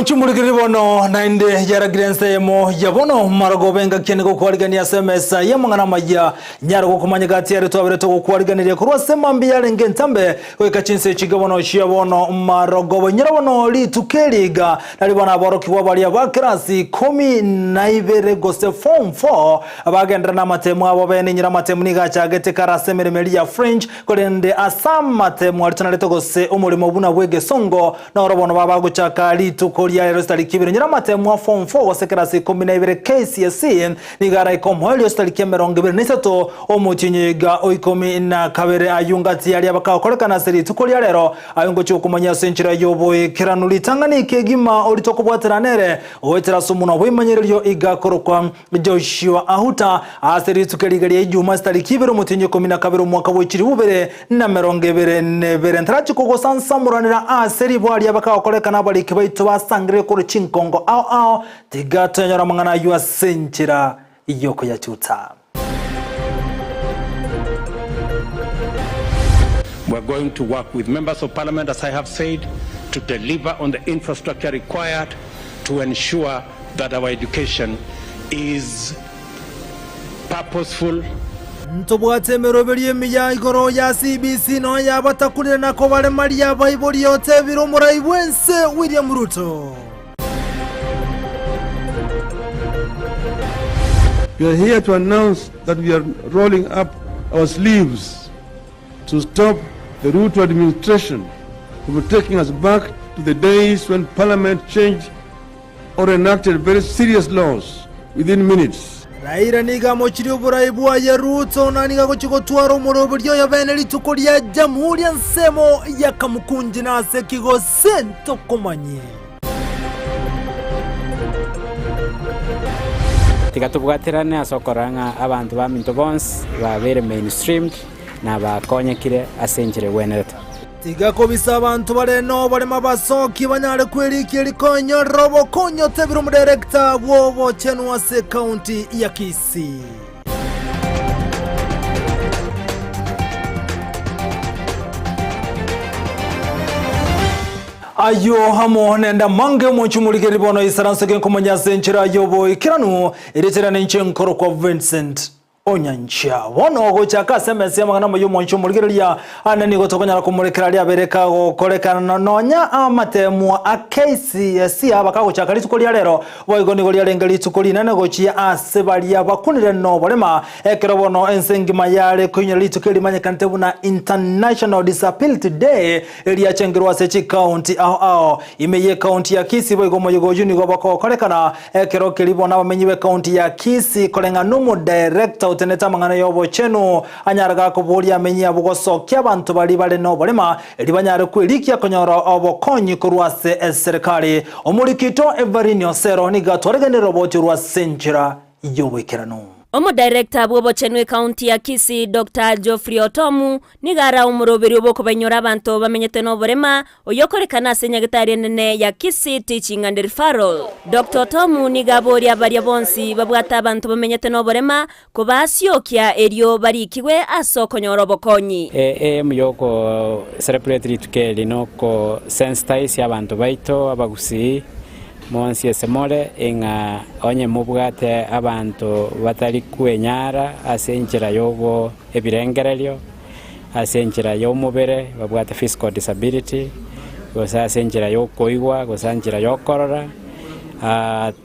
Mwanche omorigereria bono, naende yaragire ense eyemo ya bono marogoba engaki ene gokwarigania ase emesa y'amang'ana amaya. Nyare gokomanya gati aria twabere togokwariganeria korwa ase mambia yarenge entambe goika chinsa echi iga bono chia bono marogoba. Inyora bono rituko eri iga nari bono aborokigwa baria ba kerasi ikomi na ibere gose form four bagenderera namatemu abo bene. Inyora amatemu nigo achagete kare ase emeremo eria ya French, korende ase amatemu aria tonarete gose omoremo buna bw'egesongo Noro bono babagochaka rituko ria rero chitariki ibere nyora amatemo a form 4 gose ekerasi ikomi na ibere KCSE nigo araike omoerio chitariki emerongo ebere na isato omotienyi oiga o ikomi na kabere ayio ngati aria bakagokorekana ase rituko ria rero ayio ngochia gokomanyia ase enchera y'oboikeranu ritang'ani kegima oria tokobwatera nere goetera ase omonwa bw'emanyererio iga korokwa Joshua Ahuta, ase rituko eriga ria Ijuma chitariki ibere omotienyi ikomi na kabere omwaka bwe chilifu bibere na emerongo ebere na ebere. Ntarachi kogosansamoranera ase riboa ria bakagokorekana abariki baito basangereire korwa chinkongo ao ao, tiga toyanyore amang'ana ayio ase enchera y'okoyachuta. We are going to work with members of parliament as I have said to deliver on the infrastructure required to ensure that our education is purposeful. Ntobwate emeroberio emiya igoro ya CBC nonya yabatakurire na kobaremaria abaibori otebire omorai bw'ense William Ruto. We are here to announce that we are rolling up our sleeves to stop the Ruto administration from taking us back to the days when parliament changed or enacted very serious laws within minutes. Raila nigo amochirie oborai bwaye Ruto na nigo agochia gotwara omoroberio oyo bene rituko ria Jamhuri ensemo ya Kamukunji nase ki gose ntokomanye. Tiga tobwaterane ase okorora ng'a abanto baminto bonsi babeire mainstreamed na bakonyekire ase enchera egwenerete. Tiga kobisa abanto bare noborema basokie banyare kwerikia erikonyorera obokonyi otebire omodirector bw'obochenu ase ekaunti ya Kisii. Ayio amo nende amange omonche omorigereria bono isaranse genkomanya ase enchera y'oboikeranu, erieta riane inche nkorokwa Vincent Onyancha. Bono gochaka ase emesa y'amang'ana amaya omonche omorigereria ande nigo tokonyara komorekera aria abere kagokorekana nonya amateemwa a KCSE aba kagochaka rituko ria rero boigo nigo riarenge rituko rinene gochia ase baria bakunire noborema ekero bono ense engima yare koinyora rituko erimanyekanete buna International Disability Day eriachengerwe ase chikaunti ao ao ime y'ekaunti ya Kisii boigo omoyega oyio nigo bokokorekana Ekero keria bono abamenyi b'ekaunti ya Kisii koreng'ana n'omodirector otenete amang'ana y'obochenu anyare gakoboria amenyi abwo gosokia abanto baria bare noborema erio banyare kwerikia konyora obokonyi korwa ase eserekari. Omoriki oito Everine Osero nigo atwareganire roboti orwo ase enchera y'oboikeranu. Omodirector bw'obochenu ekaunti ya Kisii Doctor Geoffrey Otomu nigo ara omoroberio bw'okobainyora abanto bamenyete noborema Oyokorekana ase nyagetari enene ya Kisii Teaching and Referral, Doctor Otomu nigo aboria baria bonsi babwate abanto bamenyete noborema kobasiokia erio barikigwe ase okonyora obokonyi. Aim yoko celebrate rituko eri noko sensitize abanto baito abagusii monsi ase more ing'a onye mobwate abanto batari kwenyara ase enchera yogo ebirengererio ase enchera y'omobere, babwate physical disability, gose ase enchera y'okoigwa, gose enchera y'okorora,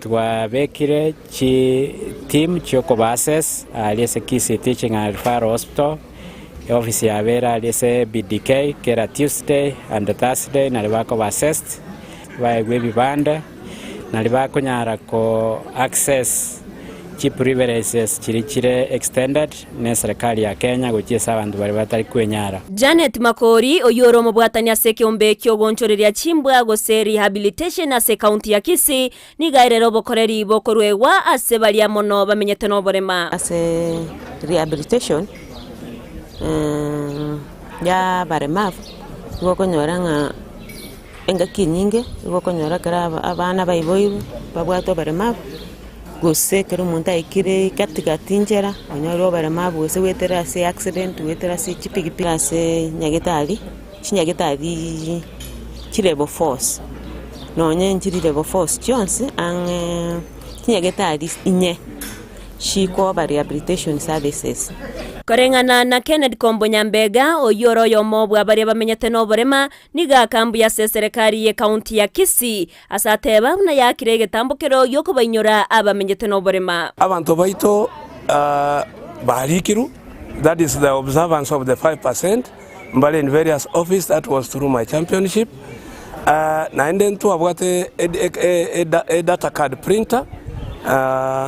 twabekire chi team chiokoba assess aria ase Kisii Teaching and Referral Hospital, eofisi yabo ere aria ase BDK kera Tuesday and Thursday nario bakoba assessed, baegwe ebibande. Nario bakonyara ko access chi privileges chiria chire extended ne serikali ya Kenya gochia ase abanto baria batari kwenyara. Janet Makori, oyio ore omobwatani ase ekeombe ki'ogoonchoreria chimbwa gose rehabilitation ase ekaunti ya Kisii, nigo aerere obokoreri bokoruegwa ase baria mono bamenyete noborema. Ase rehabilitation ya abaremavu, nigo okonyora ng'a. Engaki enyinge nigo okonyora ekero abana baiboirwe babwate oboremabu, gose ekero omonto aikire katikati nchera onyore oboremabu gose goetera ase accident goetera ase chipikipiki ase nyagetari, chinyagetariiii chi level fours. Nonye nchirire bo force chionsi ang'e chinyagetari inye chikoba rehabilitation services. Koreng'ana na Kennedy Kombo Nyambega, oyio ore oyomo bwa baria bamenyete noborema, nigo akambuya ase eserekari ye county ya Kisii ase ateba buna yaakire egetambo kero giokobainyora abamenyete noborema. Abanto baito barikirwe, that is the observance of the 5%, mbare in various office, that was through my championship. Naende ntwabwate e data card printer,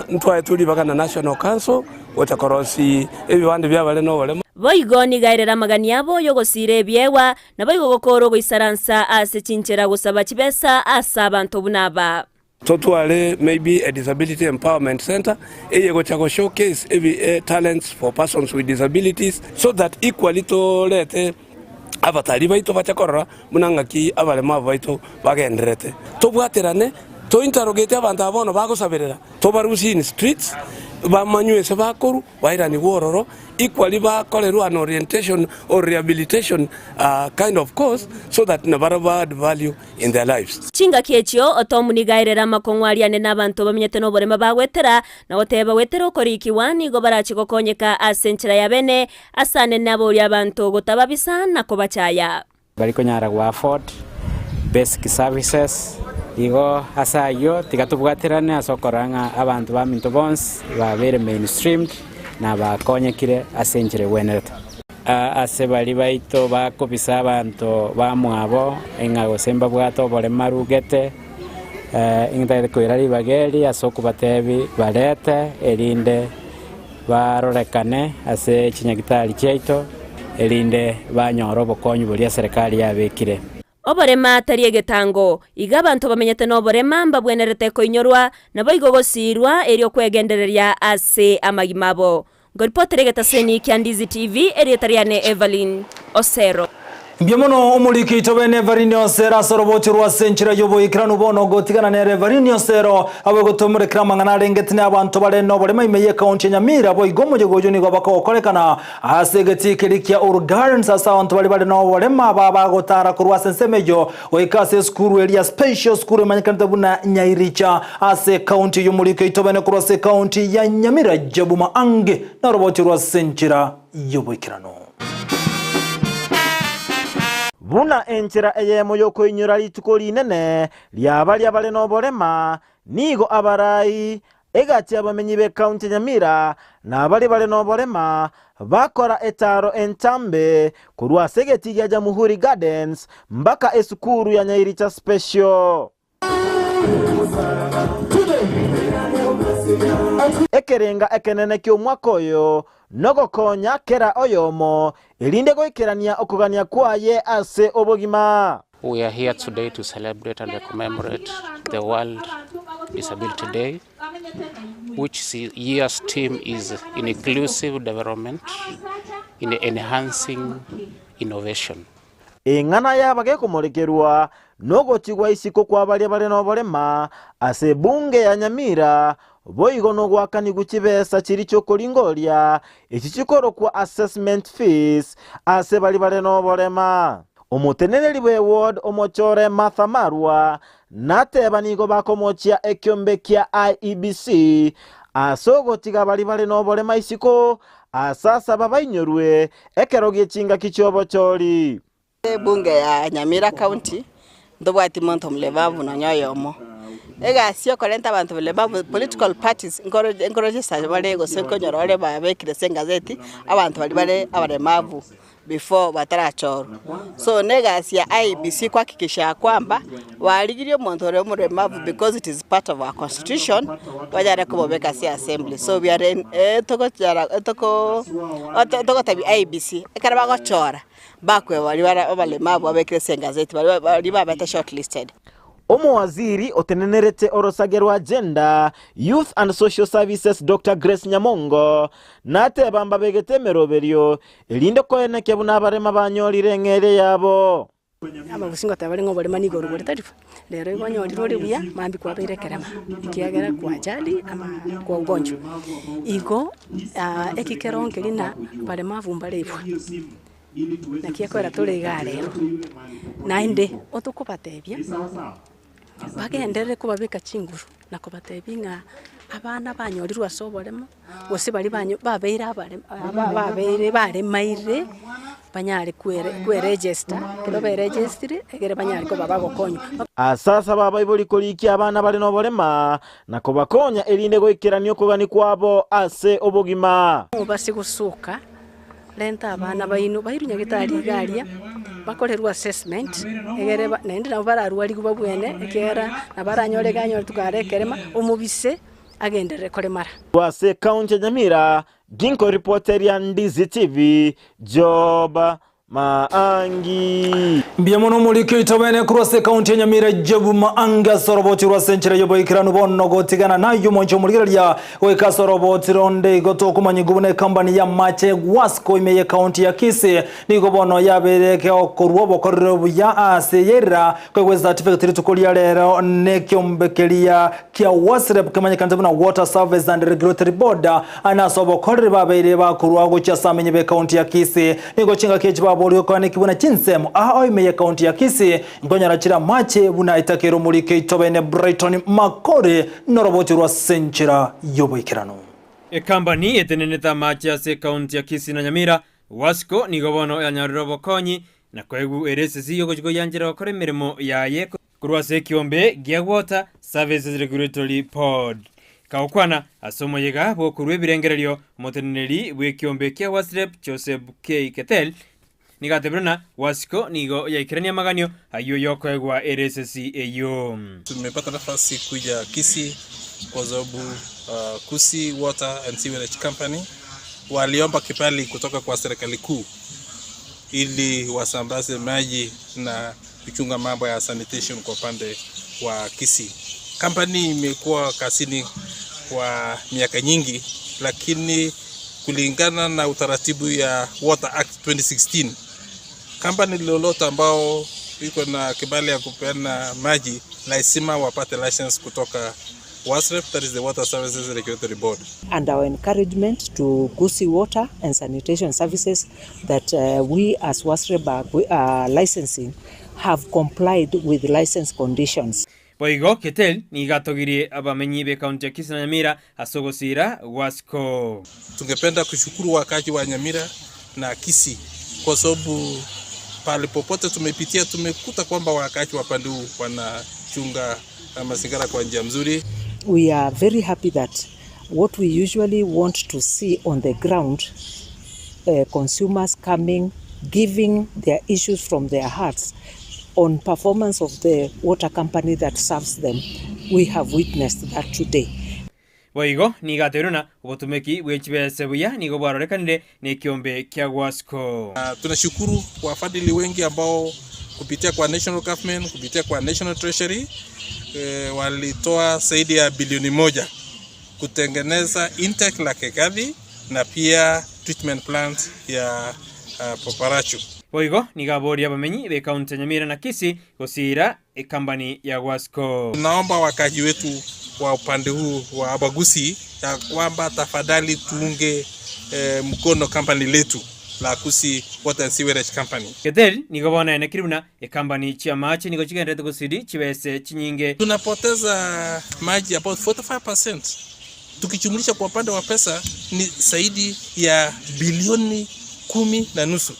ntwaetwe ribaga na National Council gocha korosia ebibande biabare noboremo. Boigo nigo airere amagani abo y'ogosiira ebiegwa, naboigo gokoora ogoisaransa ase chinchera gosaba chibesa ase abanto buna aba. Totware maybe a disability empowerment centre eye gocha go showcase ebi talents for persons with disabilities so that equally torete abatari baito bache korora buna ng'aki abaremabu baito bagendererete. Tobwaterane to interrogate abanto aba bono bagosaberera tobarusie in streets bamanywe ase bakorwa bairanigwe ororo equally bakorerwe an orientation or rehabilitation kind of course so that nabarabwo ba add value in their lives. Chingaki echio Otomu nigo aerere amakong'u aria ane nabanto bamenyete noborema bagwetera, na goteba goetera okorikigwa nigo barache gokonyeka ase enchera ya bene, ase anene aborie abanto gotababisa na kobachaya. Bari konyara go afford basic services, igo ase ayio tiga tobwaterane ase okorora ng'a abanto baminto bonsi babeire mainstreamed na bakonyekire ase enchera egwenerete. Ase baria baito bakobisa abanto bamwabo, ng'a gose mbabwate oboremaru gete, intagete koira ribaga eri ase okobatebi barete, erinde barorekane ase chinyagitari chiaito, erinde banyore obokonyi boria serikali yabekire. Oborema tari egetango. Iga abanto bamenyete noborema mbabwenerete koinyorwa, naboigo gosiirwa erio kwegendereria ase amagima abo. Ngoripotere egetaseni kia Ndizi TV, erieta riane Evelyn Osero. Mbuya mono omoriki oito bene Evelyn Osero ase orobocho rwa ase enchera y'oboikeranu bono gotigana nere Evelyn Osero abe gotomorekera amang'ana arengete ne abanto bare noborema ime y'ekaunti ya Nyamira boigo omoyega oyio nigo bakogokorekana ase egetii keria kia Uhuru Gardens ase abanto baria bare noborema ba bagotara korwa ase ensemo eyio Goika ase esukuru eria Special School emanyekanete buna Nyairicha ase ekaunti y'omoriko eitobene korwa ase ekaunti ya Nyamira Jabuma ange naroboti rwa ase enchera y'oboikeranu. Buna enchera eyemo y'okoinyora rituko rinene ria baria bare noborema, nigo abarai Egati y'abamenyi b'ekaunti ya Nyamira na baria bare noborema bakora etaaro entambe korwa ase egetii gia Jamuhuri Gardens mbaka esukuru ya Nyairicha Special. Ekerenga ekenene ki'omwaka oyo nogokonya kera oyomo erinde goikerania okogania kwaye ase obogima. We are here today to celebrate and commemorate the World Disability Day, which year's theme is inclusive development in enhancing innovation. Eng'ana yaba gekomorekerwa nogochigwa isiko kwa baria bare noborema ase ebunge ya Nyamira, boigo nogoakanigwa chibesa chiria chiokoringoria, echi chikorokwa assessment fees, ase baria bare noborema. Omoteneneri bw'eward omochore Martha Marwa nateba nigo bakomochia ekiombe kia IEBC ase ogotiga baria bare noborema isiko ase asaba bainyorwe ekero gie chingaki chi'obochori. Ebunge ya Nyamira County ntobwati monto omulemavu nonya oyomo. Egasi ya okorenta abanto balemavu political parties nkoro nkorojesa bare gose nkonyora bare babekire ase engazeti abanto baria bare abalemavu. before batarachorwa. So na egasi ya IEBC kuhakikisha ya kwamba barigirie omonto ore omoremavu because it is part of our constitution banyare komobeka ase assembly. So we are in togochara toko togotebia IEBC ekero bagochora bakweba baria bare abalemavu babekire ase engazeti baria baria babete shortlisted. Omowaziri otenenerete orosage rwa Gender, Youth and Social Services Doctor Grace Nyamongo nateba mbabegete emeroberio Erinde koenekia buna abarema banyorire eng'eria yabo. Abagusi ngoteba bare ng'a oborema nigo orobore tari bo. Rero igo onyorire ore buya, mambia kwabeire ekerema, ekiagera kwa ajali ama kwa ugonjwa. Igo ekikero nkeria na baremavu mbarebwa, naki ekogera tore igaa rero. Naende otokobatebia. Bagenderere kobabeka chinguru na kobatebia ng'a abana banyorirwe ase oboremo, gose baria banyo babeire abaremo babeire baremaire, banyare kwere kweregister, ekero beregistire, egere banyare koba bagokonywa. Ase asaba abaibori korikia abana bare noborema, na kobakonya erinde goikerania okogania kwabo ase obogima. Mobase gosoka Renta abana baino bairwe nyagetari iga aria, bakorerwe assessment, egere ba naende nabo bararwarigwe babwene, ekiagera nabo aranyore iga anyore tuko are ekerema, omobise agenderere koremara. Korwa ase ekaunti ya Nyamira, ginkoripoteria Ndizi TV, Job Maangi. Mbuya mono omoriki oito bene korwa ase ekaunti ya Nyamira Job Maangi ase oroboti rwa ase enchera y'oboikeranu bono gotigana nayio omonche omorigereria Goika ase oroboti ronde igo tokomanyigwa buna ekambani y'amache Wasco ime y'ekaunti ya Kisii nigo bono yabeire egeokorwa obokoreri obuya ase eyerera koegwa ecertificate rituko ria rero nekiombe keria kia WASREB kemanyekanete buna Water Service and Regulatory Board ane ase obokoreri babeire bakorwa gochia ase amenyi b'ekaunti ya Kisii. Nigo chingaki echi baborigwe koaneki buna chinsemo aa ime y'ekaunti ya Kisii Nkonyora chire amache buna etakeire omoriko eitobene Brighton Makore noroboti rwa ase enchera y'oboikeranu. Ekambani etenenete amache ase ekaunti ya Kisii na Nyamira, Wasco, nigo bono yanyorire obokonyi na koegwa ere esese y'ogochia koyianchera gokora emeremo yaye korwa ase ekiombe gia Water Services Regulatory Board. Kagokwana ase omoyega bw'okorua ebirengererio, omoteneneri bw'ekiombe kia WASREB Joseph K. Ketel Nigo atebire ng'a Wasiko nigo yaikerania amaganio ayio y'okoegwa ere esesi eyio. Tumepata nafasi kuja Kisii kwa sababu uh, Kisii Water and Sewerage Company waliomba kibali kutoka kwa serikali kuu ili wasambaze maji na kuchunga mambo ya sanitation kwa upande wa Kisii. Kampani imekuwa kazini kwa miaka nyingi, lakini kulingana na utaratibu ya Water Act 2016 kampani lolote ambao iko na kibali ya kupeana maji lazima wapate license kutoka WASREB, that is the Water Services Regulatory Board. And our encouragement to Gusii Water and Sanitation Services that we as WASREB are, are licensing have complied with license conditions. Boigo Ketel nigo atogirie abamenyi b'ekaunti ya Kisii na Nyamira ase ogosiira gw'Asiko. Tungependa kushukuru wakaaji wa Nyamira na Kisii kwa sababu pahali popote tumepitia tumekuta kwamba wakaaji wa pande huu wanachunga mazingira kwa njia mzuri. We are very happy that what we usually want to see on the ground, consumers coming, giving their issues from their hearts on performance of the water company that serves them, we have witnessed that today. Boigo nigo ateirwe ng'a obotumeki bwe chibese buya nigo bwarorekanire nekiombe kia Gwasco. Tunashukuru wafadhili wengi ambao kupitia kwa national government, kupitia kwa national treasury walitoa zaidi ya bilioni moja kutengeneza intake la Kegati na pia treatment plant ya Bobaracho. Boigo nigo aborie abamenyi b'ekaunti ya Nyamira na Kisii gosiira ekambani ya Gwasco. Tunaomba wakaji wetu wa upande huu wa Abagusi ya kwamba tafadhali tuunge mkono company letu la Gusii Water and Sewerage Company. Getheri nigo bono enekire buna ekambani chi'amache nigo chigendererete gosiri chibese chinyinge. Tunapoteza maji about 45%. Tukichumulisha kwa upande wa pesa ni zaidi ya bilioni 10.5.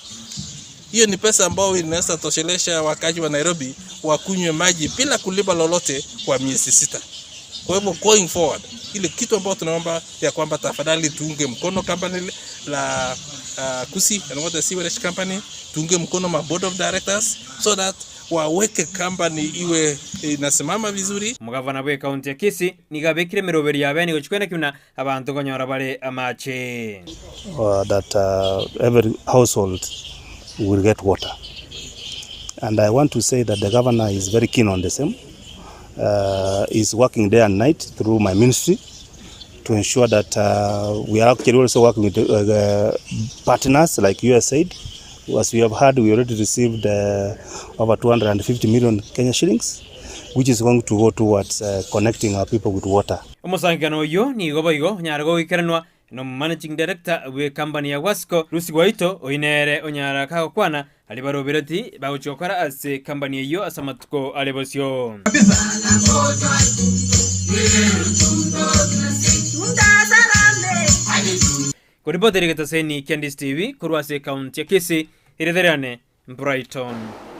Hiyo ni pesa ambayo inaweza toshelesha wakazi wa Nairobi wakunywe maji bila kulipa lolote kwa miezi 6. Kwa hivyo going forward, ile kitu ambayo tunaomba ya kwamba tafadhali tuunge mkono company la Gusii and Water Sewerage Company, tuunge mkono ma board of directors so that waweke company iwe inasimama vizuri. Omogavana bw'ekaunti ya Kisii nigo abekire emeroberi ya bene gochia kwenda buna abanto nkonyora bare amache. That every household will get water and I want to say that the governor is very keen on the same is working day and night through my ministry to ensure that we are actually also working with partners like USAID. As we have heard, we already received over 250 million Kenya shillings, which is going to go towards connecting our people with water. Omosangererekano oyio nigo boigo onyare goikeranwa. Na omomanaging director bw'ekambani ya Wasco, Lucy Gwaito, oyio nere onyara kagokwana aria barobereti bagochia gokora ase ekambani eyio ase amatuko are bosio. Koripotera egetaseni kia Ndisi TV korwa ase ekaunti ya Kisii, erieta riane Brighton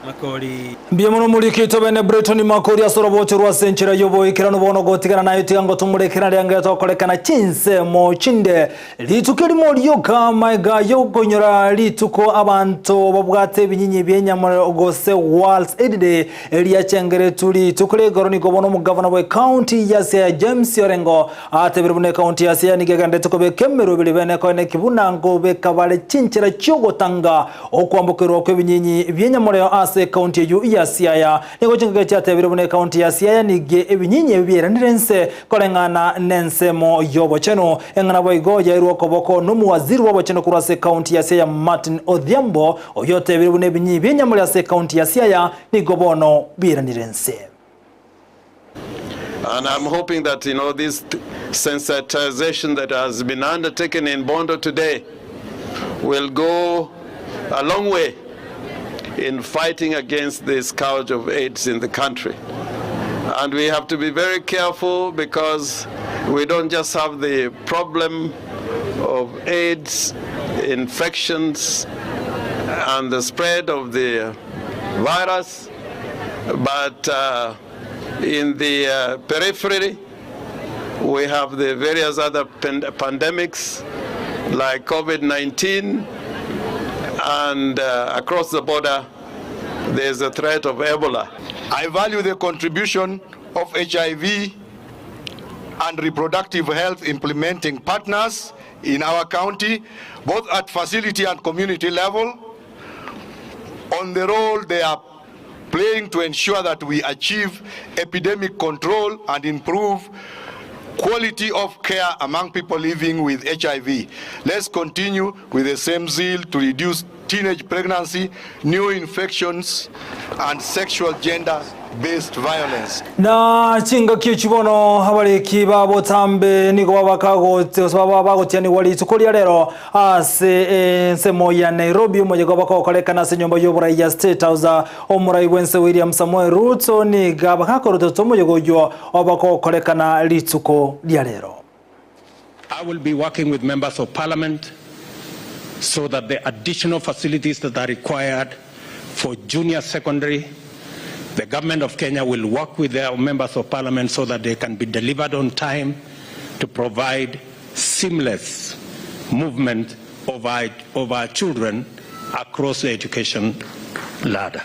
Makori. Mbuya mono morikito bene Brighton Makori ase orobocho rwa ase enchera y'oboikeranu bono gotigana naye tiga ngotomore riange getokorekana chinsemo chinde rituko erimo rioka maega y'okonyora rituko abanto babwate ebinyinyi bi'enyamorero gose World's Aid Day eriachengeretwe rituko rigoro nigo bono omogavana bwe county ya Siaya James Orengo Atebire buna ekaunti ya Siaya nigo egenderete kobeka emeroberi bene koene ki buna nkobeka bare chinchera chi'ogotanga okwambokerwa kw'ebinyinyi bi'enyamoreo ase ekaunti eyio ya Siaya. Nigo chingaki chiatebire buna ekaunti ya Siaya nigo ebinyinyi ebi bieranire inse koreng'ana nensemo y'obochenu. Eng'ana boigo yairwe okoboko n'omowaziri bw'obochenu korwa ase ekaunti ya Siaya Martin Odhiambo oyio otebire buna ebinyinyi bi'enyamoreo ase ekaunti ya Siaya nigo bono bieranire inse. And I'm hoping that you know this sensitization that has been undertaken in Bondo today will go a long way in fighting against the scourge of AIDS in the country. And we have to be very careful because we don't just have the problem of AIDS infections and the spread of the virus, but uh, in the uh, periphery, we have the various other pandemics like COVID 19, and uh, across the border, there's a threat of Ebola. I value the contribution of HIV and reproductive health implementing partners in our county, both at facility and community level, on the role they are playing to ensure that we achieve epidemic control and improve quality of care among people living with HIV. Let's continue with the same zeal to reduce teenage pregnancy, new infections, and sexual gender-based violence. Na chingaki echi bono abariki ba botambe nigo baba bagotianigwa rituko ria rero ase ensemo ya Nairobi omoyega obakogokorekana ase enyomba y'oborai ya State House. Omorai bw'ense William Samoei Ruto nigo abagakorotete omoyega oyio obakogokorekana rituko ria rero. I will be working with members of parliament so that the additional facilities that are required for junior secondary, the government of Kenya will work with their members of parliament so that they can be delivered on time to provide seamless movement of our, of our children across the education ladder.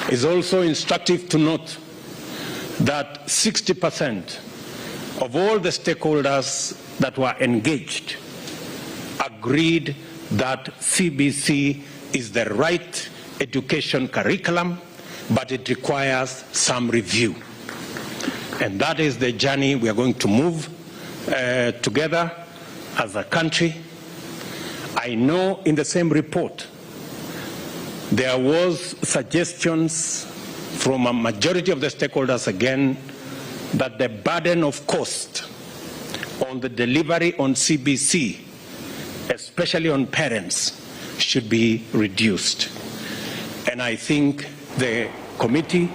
It's also instructive to note that 60% of all the stakeholders that were engaged agreed that CBC is the right education curriculum, but it requires some review. And that is the journey we are going to move uh, together as a country. I know in the same report there was suggestions from a majority of the stakeholders again that the burden of cost on the delivery on CBC, especially on parents, should be reduced. And I think the committee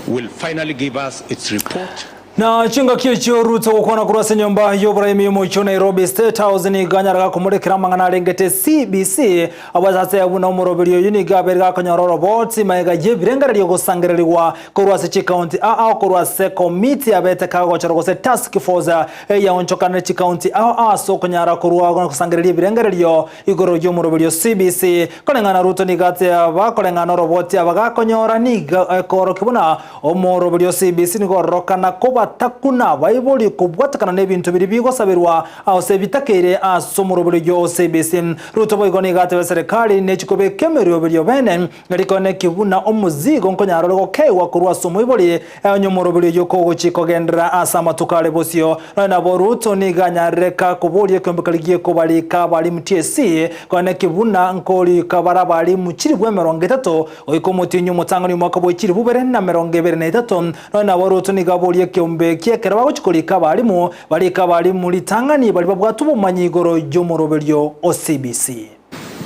will finally give us its report. Na chingaki echio Ruto gokwana korwa ase enyomba y'oboraimi y'omochie o Nairobi State House nigo anyarega komorekera amang'ana arengete CBC abwate ase buna omoroberi oyio nigo abeire gakonyora oroboti magega y'ebirengererio gosangererigwa korwa ase chikaunti ao ao korwa ase komiti abete kagochorwa gose task force eyaonchokanire chikaunti ao ao ase okonyara korwa gosangereria ebirengererio Igoro y'omoroberi o CBC, koreng'ana Ruto nigo ateba koreng'ana oroboti abagakonyora nigo ekoorokia buna omoroberi o CBC nigo ororokana kobatakuna abaibori kobwatekana nebinto biria bigosaberwa ase ebitakeire ase omoroberi oyio o CBC. Ruto boigo nigo ateba eserekari nechikobeka emeroberio bene Rikoneki buna omozigo nkonyara ore gokeigwa korwa ase omoibori, onye omoroberi oyio kogochia kogenderera ase amatuko are bosio. Nonya nabo Ruto nigo anyarire koboria ekeombe keria gekobarika abalimu TSC, koneki buna nkorika bare abalimu chilifu 30 goika omotienyi omotang'ani omwaka bwe chilifu 2023. Nonya nabo Ruto nigo aboria ekeombe. ekiombe ekie ekero bagochia korika abalimu, barike abalimu ritang'ani baria babwate obomanyi igoro y'omoroberio o CBC.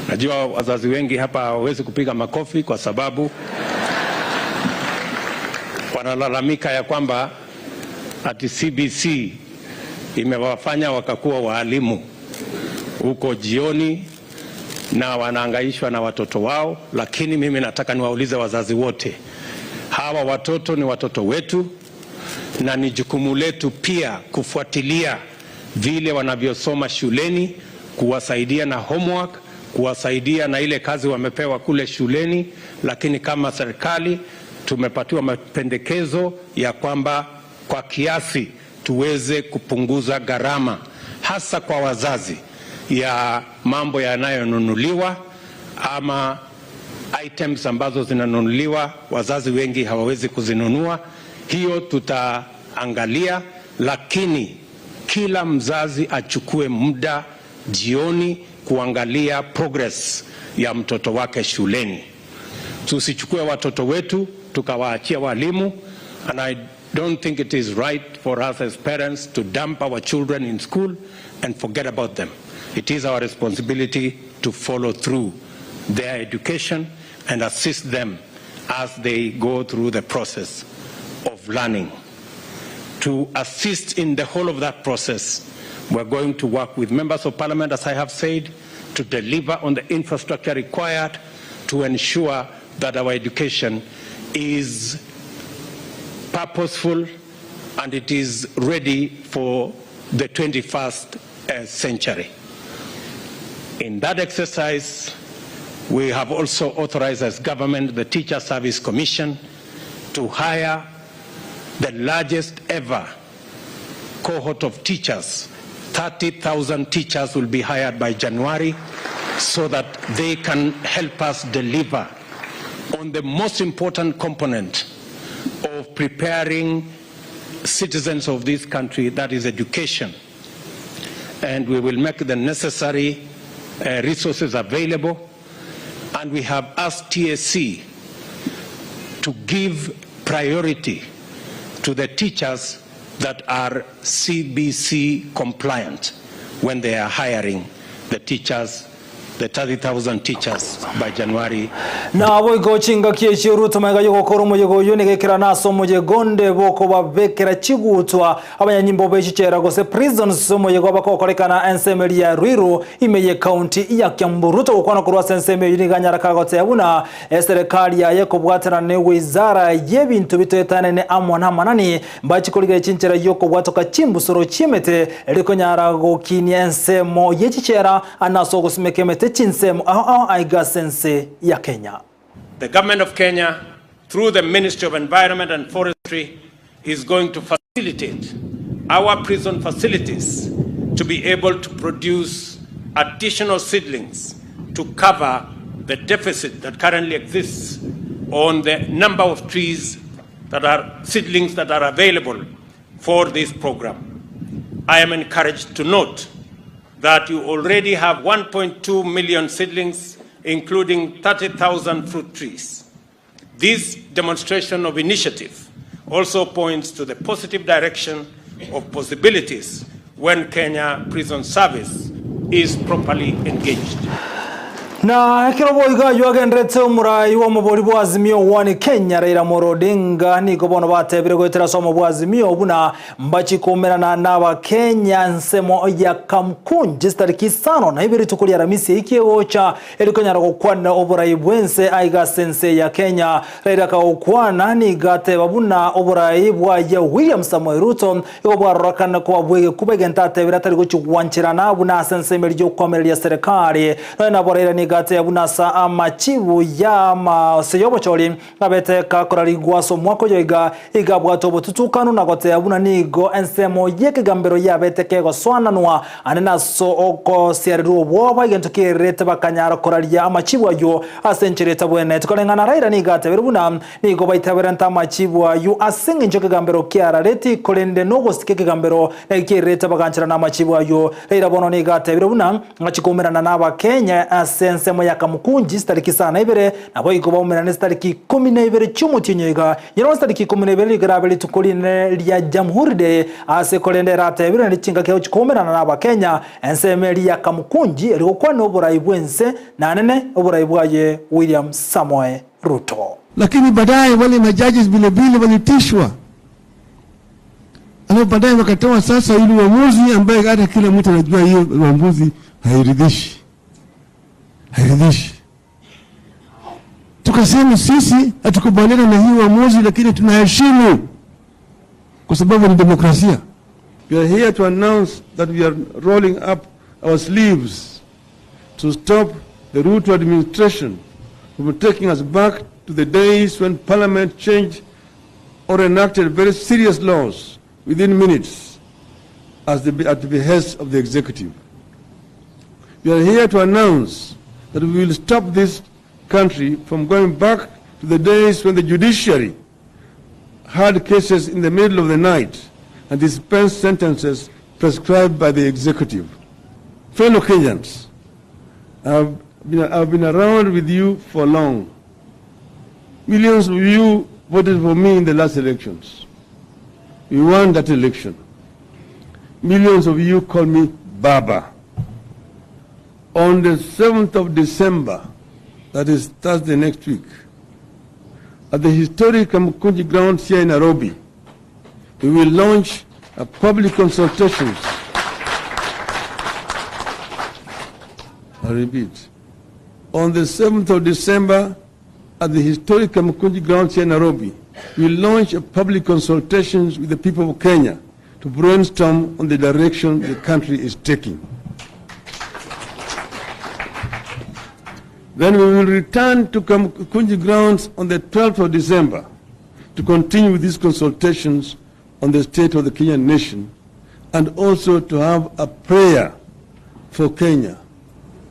Najua wazazi wengi hapa hawawezi kupiga makofi kwa sababu wanalalamika ya kwamba ati CBC imewafanya wakakuwa waalimu huko jioni na wanaangaishwa na watoto wao, lakini mimi nataka niwaulize wazazi wote, hawa watoto ni watoto wetu na ni jukumu letu pia kufuatilia vile wanavyosoma shuleni, kuwasaidia na homework, kuwasaidia na ile kazi wamepewa kule shuleni. Lakini kama serikali tumepatiwa mapendekezo ya kwamba kwa kiasi tuweze kupunguza gharama hasa kwa wazazi ya mambo yanayonunuliwa ama items ambazo zinanunuliwa, wazazi wengi hawawezi kuzinunua. Hiyo tutaangalia, lakini kila mzazi achukue muda jioni kuangalia progress ya mtoto wake shuleni. Tusichukue watoto wetu tukawaachia walimu, and I don't think it is right for us as parents to dump our children in school and forget about them. It is our responsibility to follow through their education and assist them as they go through the process of learning. To assist in the whole of that process, we're going to work with members of parliament, as I have said, to deliver on the infrastructure required to ensure that our education is purposeful and it is ready for the 21st uh, century. In that exercise, we have also authorized as government the Teacher Service Commission to hire the largest ever cohort of teachers. 30,000 teachers will be hired by January so that they can help us deliver on the most important component of preparing citizens of this country, that is education. And we will make the necessary uh, resources available. And we have asked TSC to give priority to the teachers that are CBC compliant when they are hiring the teachers the 30,000 teachers by January. Nabo igo chingaki echio Ruto magega yogokora omoyega oyio nigo ase omoyega onde bokobabekera chigutwa abanyanyimbo be chichera gose prisons omoyega obakokorekana ensemo eria ya Ruiru ime ye county ya Kiambu. Ruto gokwana korwa ase ensemo eyio nigo anyara kagoteba buna eserekari yaye ekobwatana ne wizara y'ebinto bitoetanene amo namanani mbachi korigereria chinchera yokobwatoka chimbusuro chiemete erikonyara gokinia ensemo ye chichera ase ogosimeka emete chinsemo ao ao aiga ase ense ya Kenya. The government of Kenya, through the Ministry of Environment and Forestry, is going to facilitate our prison facilities to be able to produce additional seedlings to cover the deficit that currently exists on the number of trees that are seedlings that are available for this program. I am encouraged to note that you already have 1.2 million seedlings, including 30,000 fruit trees. This demonstration of initiative also points to the positive direction of possibilities when Kenya Prison Service is properly engaged. Na ekero boigo aywo agenderete omorai wa omobori bwa Azimio One Kenya Raila Amolo Odinga nigo bono batebire goetera ase omo bwa Azimio buna mbachikomerana na abakenya ensemo ya Kamkunji chitariki isano na ibere rituko ria Aramisi eiki egocha erikonyara gokwana oborai bwense aiga ase ense ya Kenya. Raila akagokwana nigo ateba buna oborai bwaye William Samoei Ruto igo bwarorekana koba bwegekuba egento atebire atari gochigwancherana buna ase ensemo eria yokoamereria serikali. Nonya nabo Raila nigo ateba buna ase amachibu ya amase y'obochori abete kakorarigwa ase omwaka oyo iga iga abwate obotutukanu na goteba buna nigo ensemo y'ekegambero yabete kegosoananwa ande nase okosiarerwa obwoba egento kererete bakanyara koraria amachibu aywo ase enchera etabwenereti. Koreng'ana Raila nigo atebire buna nigo baitaberente amachibu aywo ase eng'encho ekegambero kiarareti korende nogosika ekegambero naki kererete bagancherana amachibu aywo. Raila bono nigo atebire buna ng'achi koumerana na abakenya ase. ensemo ya Kamukunji chitariki isano na ibere, naboigo baumerane chitariki ikomi na ibere chi'omotienyi oiga. Nyeroo chitariki ikomi na ibere rigo erabe rituko rinene ria Jamhuri Day, ase korende eratebire naende chingaki agochia koumerana n'Abakenya ensemo eria ya Kamukunji eri gokwana oborai bw'ense na nene oborai bwaye William Samoei Ruto. Lakini baadaye wale majudges vile vile walitishwa, alafu baadaye wakatoa sasa ile uamuzi ambaye hata kila mtu anajua hiyo uamuzi hairidhishi, hairidhishi. Tukasema sisi hatukubaliana na hii uamuzi, lakini tunaheshimu kwa sababu ni demokrasia. We are here to announce that we are rolling up our sleeves to stop the Ruto administration from taking us back to the days when parliament changed or enacted very serious laws within minutes at the behest of the executive. We are here to announce that we will stop this country from going back to the days when the judiciary heard cases in the middle of the night and dispensed sentences prescribed by the executive. Fellow Kenyans, I've been around with you for long. Millions of you voted for me in the last elections. We won that election. Millions of you call me Baba. On the 7th of December, that is Thursday next week, at the historic Kamukunji grounds here in Nairobi, we will launch a public consultations. I repeat, on the 7th of December, at the historic Kamukunji grounds here in Nairobi, we will launch a public consultations with the people of Kenya to brainstorm on the direction the country is taking. Then we will return to Kamukunji grounds on the 12th of December to continue with these consultations on the state of the Kenyan nation and also to have a prayer for Kenya,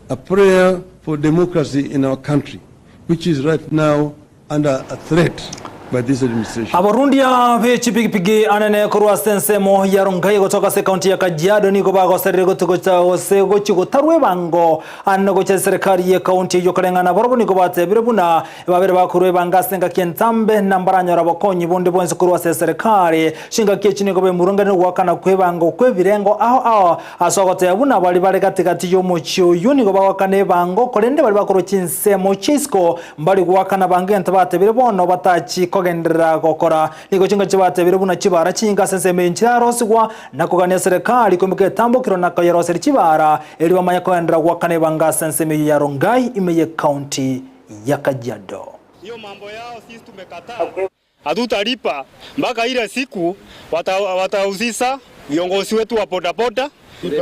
a prayer for democracy in our country, which is right now under a threat by this administration. Abarundia b'echipigipigi anene korwa ase ensemo ya Rongai gotoka ase ekaunti ya Kajiado nigo bagoserire gotugocha gose gochi gotarwa ebango ane gocha eserekari ye ekaunti eyio koreng'ana barobwo nigo batebire buna babere bakorwa ebango ase engaki entambe na mbaranyora bokonyi bonde bwensi korwa ase eserekari. Chingaki echi nigo bemurunganire goakana kwa ebango kwa ebirengo ao ao ase ogoteba buna baria bare gati-gati y'omochie oyio nigo bagoakana ebango korende baria bakorwa chinsemo chia isiko mbari goakana bango egento batebire bono batachi kogenderera gokora. Nigo chingaki chibatebire buna chibara chinyinge ase ensemo eye nchirarosigwa na kogania eserekari koimoka etambokero na koyeroseria chibara erio bamanye kogenderera goakana ebango ase ensemo eyio ya Rongai ime y'ecounty ya Kajiado. Hiyo mambo yao sisi tumekataa, hatutalipa mpaka ile siku watahusisha viongozi wetu wa bodaboda.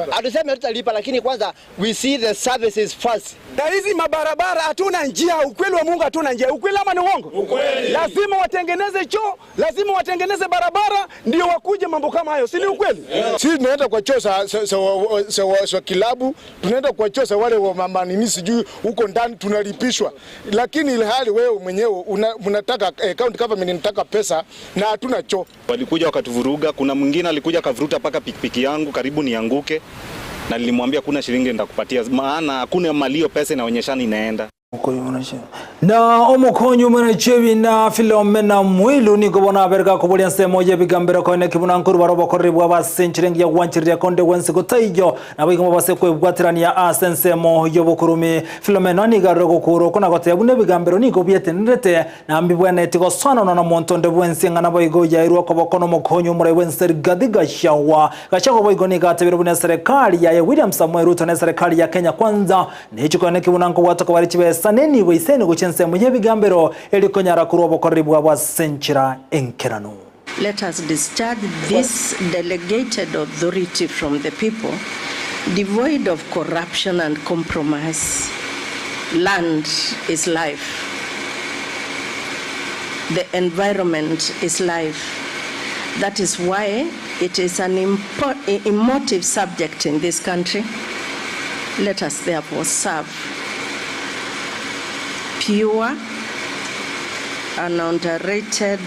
Hatuseme tutalipa, lakini kwanza we see the services first. Na hizi mabarabara hatuna njia, ukweli wa Mungu hatuna njia. Ukweli ama ni uongo? Ukweli. Lazima watengeneze choo, lazima watengeneze barabara ndio wakuje mambo kama hayo, si ni ukweli? Sisi tunaenda kwa choo za kilabu, tunaenda kwa choo za wale wa mama nini sijui huko ndani tunalipishwa. Lakini ilhali wewe mwenyewe unataka county government inataka pesa na hatuna choo. Walikuja wakatuvuruga, kuna mwingine alikuja akavuruta mpaka pikipiki yangu karibu nianguke, na nilimwambia kuna shilingi nitakupatia, maana hakuna malio pesa inaonyeshana inaenda. Na omukonyi mwene chebina Philomena Mwilu nigo bona aberga kubulia nsemo ye bigambero koine kibuna nkuru barobokorere bwa basenchirengi ya gwanchiriria konde wensi gotaiyo nabo igoma base kwebwatirania ase ensemo y'obokurumi. Philomena nigarure gokura oko na goteba buna ebigambero nigo bietenerete na mbibweneti gosonana na monto onde bwensi ng'a nabo igo yairwe okoboko na omokonyi omorai bwensi Rigathi Gachagua. Gachagua boigo nigo atebire buna eserekari yaye William Samoei Ruto na eserekari ya Kenya Kwanza nechikone kibuna nkobwatoka bari chibesa nenibo iseni gochia ensemo y'ebigambero erikonyara korwa obokoreri bwa bwasenchera enkerano. Let us discharge this delegated authority from the people, devoid of corruption and compromise. Land is life. The environment is life. That is why it is an emotive subject in this country. Let us therefore serve pure and underrated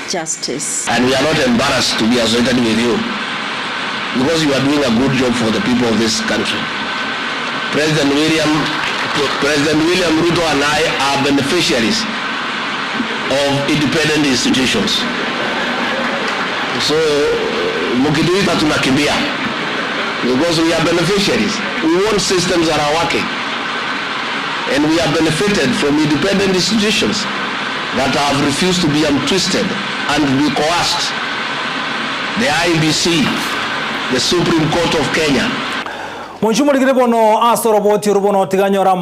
justice. And we are not embarrassed to be associated with you, because you are doing a good job for the people of this country. President William President William Ruto and I are beneficiaries of independent institutions. So mkituita tunakimbia because we are beneficiaries. We want systems that are working. And we have benefited from independent institutions that have refused to be untwisted and be coerced. The IEBC, the Supreme Court of Kenya, Monchumorigire bono ase oroboti oru bono tiganyora.